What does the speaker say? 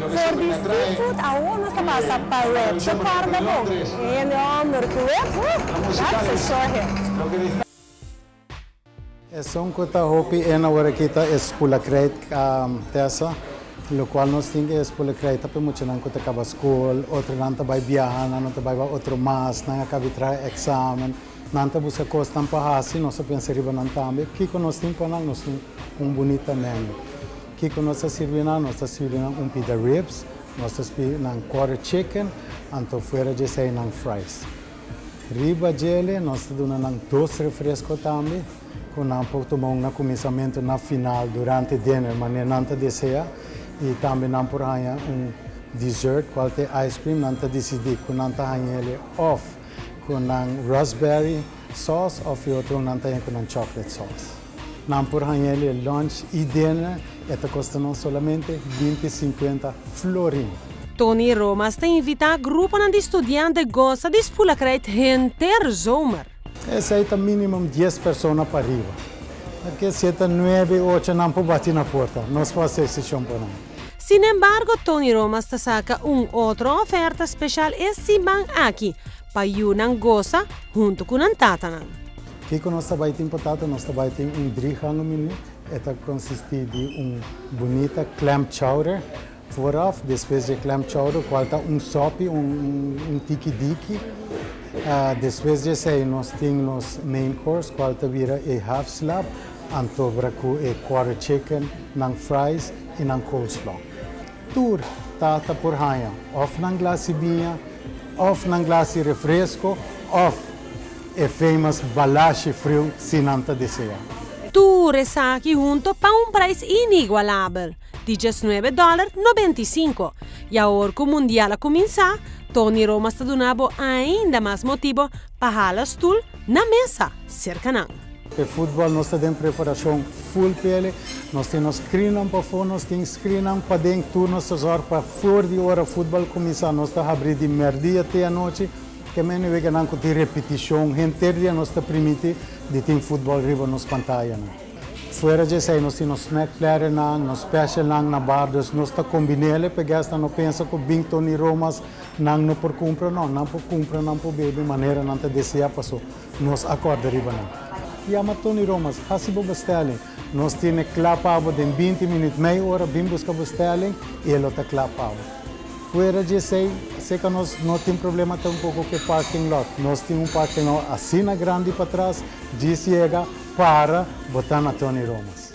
For di seafood awor nos ta pasa pa ribs. Bo corda bon, e hende homber cu rib, that's a sure hit. Esun cu ta hopi en awor aki ta e spulakrijt, Tessa. Locual nos tin e spulakrijt ta pa muchanan cu ta caba school, otronan ta bay biaha, nan no ta bay ba otro mas, nan a caba di traha examen, nan ta busca cosnan pa haci, nos ta pensa riba nan tambe. Kico nos tin pa nan? Nos tin un bunita menu. Kico nos ta sirbi nan? Nos ta sirbi nan un pida ribs, nos ta sirbi nan quarter chicken, anto fuera di esey nan fries. Riba djele nos ta duna nan dos refresco tambe, cu nan por tuma un na cuminsamento, na final, durante dinner, manera nan ta desea. Y tambe nan por haya un dessert, cual ta ice cream, nan ta dicidi cu nan ta haya ele of cu nan raspberry sauce of e otro nan ta haya cu nan chocolate sauce. Nan por haya ele lunch y dinner, e ta costa nan solamente 20,50 florin. Tony Roma's ta invita grupo di studiante goza di spulakrijt henter zomer. Esey ta minimum 10 persona pa ariba. Pasobra 7, 9, 8 nan por bati na porta. Nos por haci excepcion pa nan. Sin embargo, Tony Roma's ta saca un otro oferta special e siman aki, pa yiunan goza hunto cu nan tatanan. Kico nos tambe tin pa tata, nos tambe tin un drie menu. E ta consisti di un bunita clam chowder vooraf, despues di clam chowder, cual ta un sopi, un tiki diki. Despues di esey nos tin nos main course, cual ta bira e half slab, anto cu e quarter chicken, nan fries y nan coleslaw. Tur tata por haya, of nan glas di biña, of nan glas di refresco, of e famous balashi friu si nan ta desea. Tur esaki hunto pa un prijs inigualabel di 19 dollar 95. Y awor cu Mundial a cuminsa, Tony Roma's ta duna bo ainda mas motibo pa hala stul na mesa, cerca nan. E futbol nos ta den preparacion full pele, nos tin screen pafo, nos tin screen paden, tur nos ta pa for di ora futbol cuminsa, nos ta habri di merdia te anochi, kiermen wega nan cu tin repeticion, henter dia nos ta permiti di tin futbol riba nos pantaya. No. Fuera di esey, nos tin snack platter nan, nos special nan na bar, dus nos ta combina pa guest no pensa cu bin Tony Roma's nan no por cumpra, no, nan por cumpra, nan por bebe manera nan ta desea, paso nos a corda riba nan. Yama Tony Roma's, hasi bo bestelling. Nos tin cla pa bo den 20 minuut, mey ora, bin busca bestelling y e ta cla pa bo. Fuera di esey, esey cu nos no tin problema tampoco cu parking lot. Nos tin un parking lot asina grandi patras, di yega para bo ta na Tony Roma's.